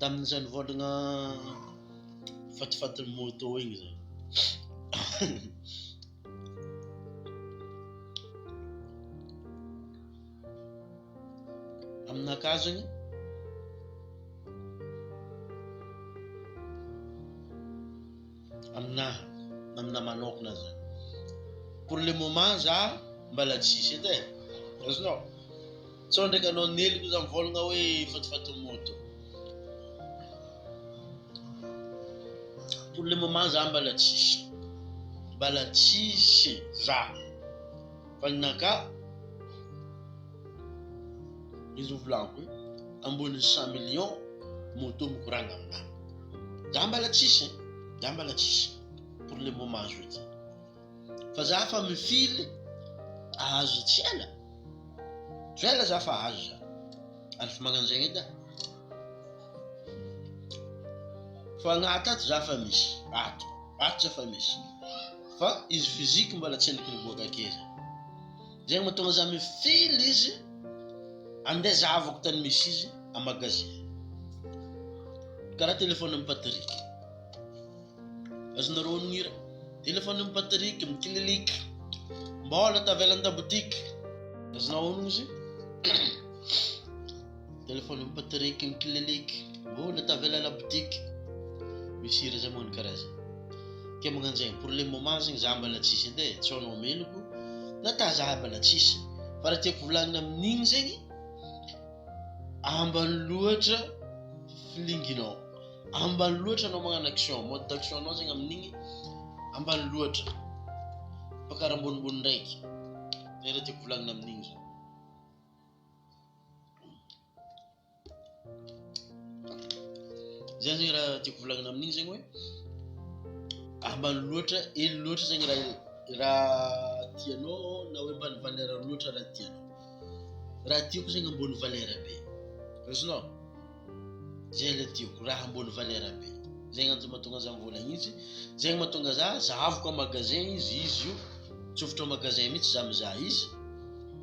Tamin'ny iza nivôlagna fatifatin'ny moto igny zay. Aminakahy zegny, aminahy, aminahy manokana zany, pour le moment za mbala tsisy edy e, azonao? Sao ndraiky anao neliko za mivôlagna hoe fatifatin'ny moto. Pour le moment za mbala tsisy, mbala tsisy za. Fa ny naka izy ho volaniko hoe ambonin'ny 100 millions moto mikoragna aminahy. Za mbala tsisy, za mbala tsisy pour le moment zao ty. Fa za fa mifily ahazo tsy ela, tsy ela za fa ahazo za. Ary fa magnano zegny edy aho. Fa agnaty ato za fa misy, ato, ato za fa misy. Fa izy physique mbola tsy endriky niboaka ake zany. Zegny mahatonga za mifily izy andeha zahavako tany misy izy à magasin. Karaha téléphone an'i Patrick. Azonareo onogno hira? Téléphone an'i Patrick mikililiky. Mbola tavela an-dabotiky. Azonao onogno izy? Téléphone an'i Patrick mikililiky. Mbola tavela à la boutique. Misy hira zay magnano karaha zay. Ke magnano zegny pour le moment zegny za mbala tsisy edy e, tsy anao meloko na ta za mbala tsisy. Fa raha tiako volagnina amin'igny zegny, ambany loatra feeling-nao, ambany loatra anao magnano action, mode d'action anao zegny amin'igny ambany loatra fa karaha ambonimbony ndraiky. Zay raha tiako volagnina amin'igny zany. Zay zegny raha tiako volagnina amin'igny zegny hoe ambany loatra, hely loatra zegny raha raha tianao na hoe ambany valeur loatra raha tianao. Raha tiako zegny ambony valeur be, azonao? Zay le tiako, raha ambony valeur be. Zegny antony mahatonga za mivolagna izy, zegny mahatonga za zahaviko à magasin izy, izy io, mitsofotra magasin mihitsy za mizaha izy,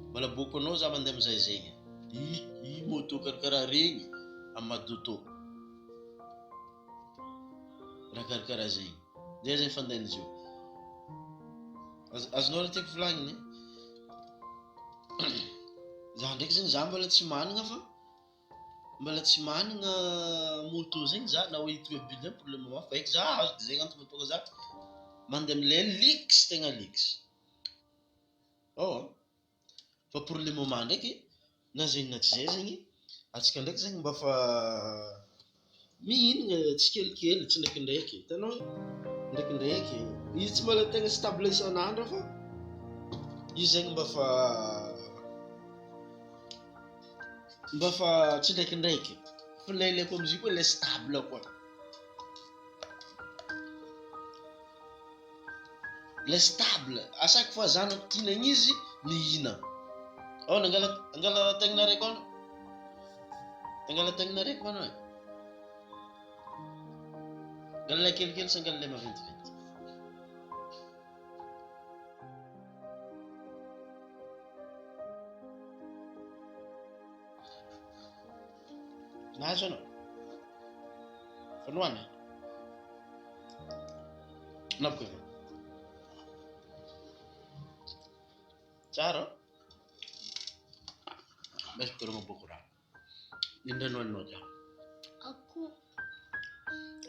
mbola aboako anao za mandeha mizaha zegny. I i moto karakaraha regny am madoto. Raha karakaraha zegny. Zay zegny fandehan'izy io. Azonao raha tiako volagniny? Za ndraiky zegny za mbola tsy managna fa mbola tsy managna moto zegny za na hoe tomobile zegny pour le moment fa eky za azo de zegny antony mahatonga za mandeha amle luxe tegna luxe. Ao an! Fa pour le moment ndraiky na zegny na tsy zay zegny antsika ndraiky zegny mba fa mihinagna tsikelikely tsindraikindraiky hitanao ndraikindraiky izy tsy mbola tegna stable isan'andro fa izy zegny mba fa mba fa tsindraikindraiky fa le ilaiko amizio koa le stable koa. Le stable, à chaque fois zanako tiana izy mihina. Ao nangala angala tegnina raiky ao. Angala tegnina raiky manao e. Angala lay kelikely sy angala lay maventiventy. Nahazo anao? Voalohany. Naboko ve? Tsara. Misy dorogno boko raha. Indray no haninao dia. Akoho.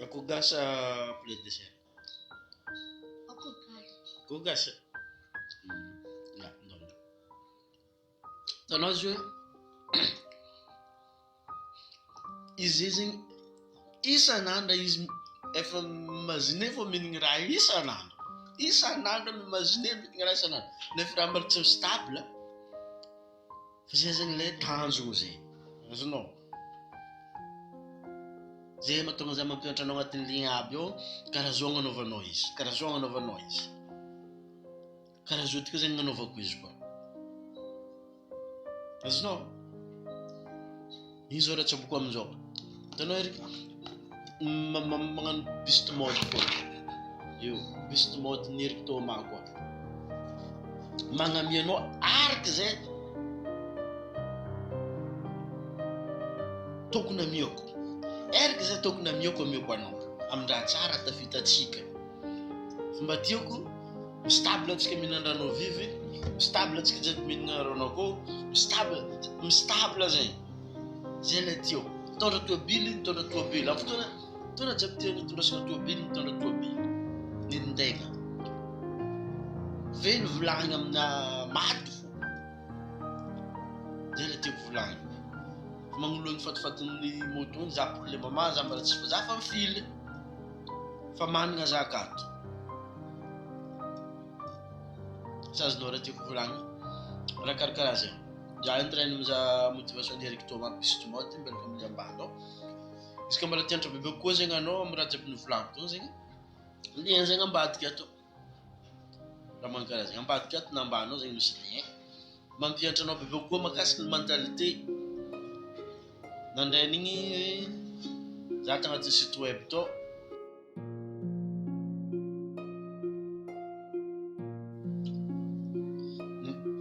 Akoho gasy poulet dessert. Akoho gasy. Akoho gasy. Ya, ndao ndao. Hitanao izy hoe izy zegny isan'andro izy efa mi-imaginer fô mihinagna raha isan'andro, isan'andro mi-imaginer mihinagna raha isan'andro nefa raha mbola tsy stable fa zay zegny le tanjogno zay, azonao? Zay mahatonga za mampianatra anao agnatin'ny ligne aby ao karaha zao agnanaovanao izy, karaha zao agnanaovanao izy. Karaha zao ty koa zegny nanaovako izy koa. Azonao? Iny zao raha tsaboko amin'izao. Hitanao Eric? Magnano beast mode koa. Io, beast mode ny Eric Thomas koa. Magnamia anao araka izay tokony amiako. Erika zay tokony amiako amiako anao amin'ny raha tsara tafitatsika. Fa mba tiako mistable antsika mihinana rano vivy, mistable antsika jiaby mihinana rano akoho, mistable mistable zay. Zay ilay tiako. Mitondra toabily, mitondra toabily. Amin'ny fotoana fotoana jiaby tiana itondrasana toabily, mitondra toabily. Ninin-tegna. Feno vilagny amina maty fo. Zay ilay tiako volagnina. Magnoloana ny fatifatin'ny moto igny za pour le moment za mbola tsy za fa mifily fa managna za akato. Tsy azonao raha tiako volagnina. Raha karakaraha zay. Za en train mizaha motivation ny Eric Thomas Beast Mode miaraka amin'ny ambany ao. Izy ka mbola tiantra bebe kokoa zegny anao amin'ny raha jiaby nivolagniko teo zegny, lien zegny ambadika ato. Raha magnano karaha zegny ambadika ato na ambany ao zegny misy lien. Mampianatra anao bebe kokoa mahakasiky ny mentalité. Nandray an'igny za tagnatin'ny site web tao.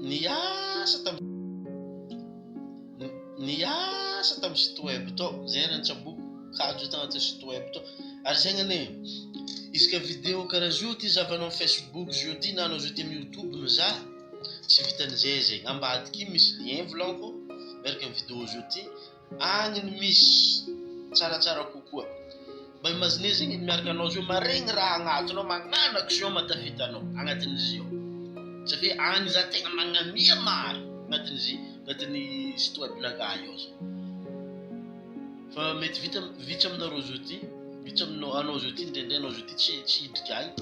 Niasa tam niasa tamin'ny site web tao, zay raha nitsaboko kajo tagnatin'ny site web tao. Ary zegny anie, izy ka vidéo karaha zio ty zahavanao amin'ny Facebook zio ty na anao zio ty amin'ny YouTube mizaha, tsy vitan'izay zegny, ambadiky misy lien volagniko miaraka amin'ny vidéo zio ty, agny ny misy tsaratsara kokoa. Mba imaginer zegny miaraka anao zio maregny raha agnatinao, magnano action mahatafita anao agnatin'izy io. Satria agny za tegna magnamia maro agnatin'izy agnatin'ny site web nakahy io zay. Fa mety vita vitsy aminareo zio ty, vitsy aminao anao zio ty indraindray anao zio ty tsy tsy hidriky agny,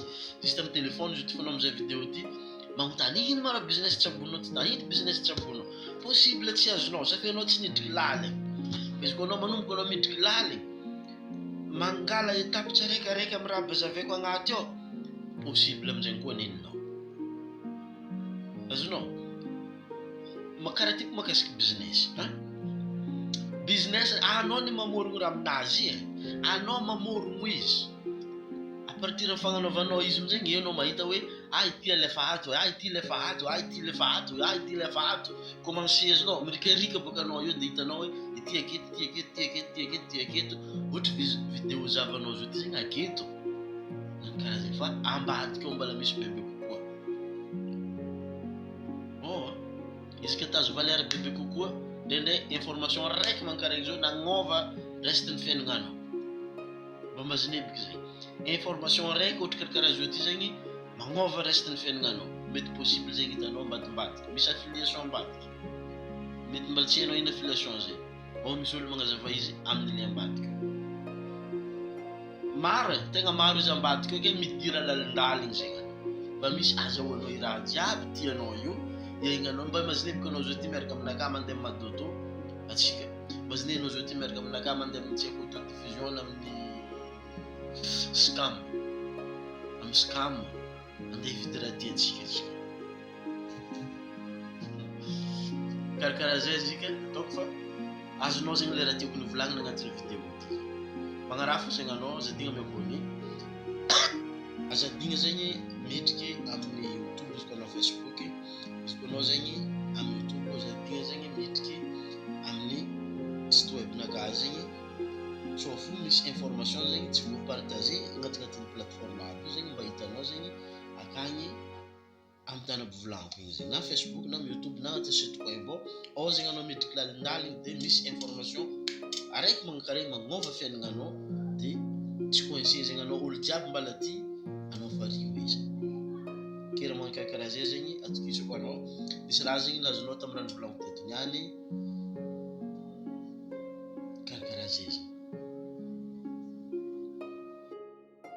juste amin'ny téléphone zio ty fa anao mizaha vidéo ty magnontany ino ma raha business tsabonao ty na ino business tsabonao. Possible tsy azonao satria anao tsy nidriky laligny. Izy koa anao manomboka anao midriky laligny, mangala étape tsiraikaraiky amin'ny raha bazavaiko agnaty ao, possible amin'izay koa neninao. Azonao? Karaha tiako mahakasiky business hein. Business anao ny mamorogno raha aminazy e, anao mamorogno izy. À partir ny fagnanaovanao izy amizay eo anao mahita hoe ah ity alefa ato, ah ity alefa ato, ah ity alefa ato, ah ity alefa ato. Commencer azonao, mirikarika bôka anao eo de hitanao hoe ity aketo, ity aketo, ity aketo, ity aketo, ity aketo. Ohatry vidéo zahavanao zao ty zegny aketo. Karaha zegny fa ambadika ao mbola misy bebe kokoa. Oh, izy ka tazo valeur bebe kokoa, indraindray information raiky mankaregny zao nagnova reste ny fiaignananao. Mba mazinebiky zay. Information raiky ohatra karakaraha zao ty zegny magnova reste ny fiaignananao. Mety possible zegny hitanao ambadimbadika. Misy affiliation ambadika. Mety mbola tsy hainao ino affiliation zay. Ao misy olo magnazava izy amin'ny le ambadika. Maro e, tegna maro izy ambadika eo ke midira lalindaligny zegny. Mba misy azahoanao i raha jiaby tianao io, iaignanao. Mba imaginebiko anao zao ty miaraka aminakahy mandeha amin'ny Madoto atsika. Imagine anao zao ty miaraka aminakahy mandeha amin'ny tsy haiko auto-diffusion na amin'ny scam. Amin'ny scam mandeha hividy raha tiantsika atsika. Karakaraha zay zika ataoko fa azonao zegny le raha tiako nivolagnina agnatin'ny vidéo ty. Magnaraha fo zegny anao, aza adigna mi-abonné. Aza adigna zegny midriky amin'ny YouTube izy koa anao Facebook, izy koa anao zegny amin'ny YouTube aza adigna zegny midriky amin'ny site web nakahy zegny sao fo misy information zegny tsy voapartager agnatin'ny plateforme aby io zegny mba hitanao zegny akagny amin'ny tany ampivolaniko igny zegny na Facebook na YouTube na agnatin'ny site web ao, ao zegny anao midriky lalindaligny de misy information araiky magnankaregny magnova fiaignananao de tsy coincé zegny anao olo jiaby mbala ty anao vario izy. Ke raha magnano karakaraha zay zegny atokisako anao, misy raha zegny nazonao tamin'ny raha nivolaniko teto niany karakaraha zay zegny.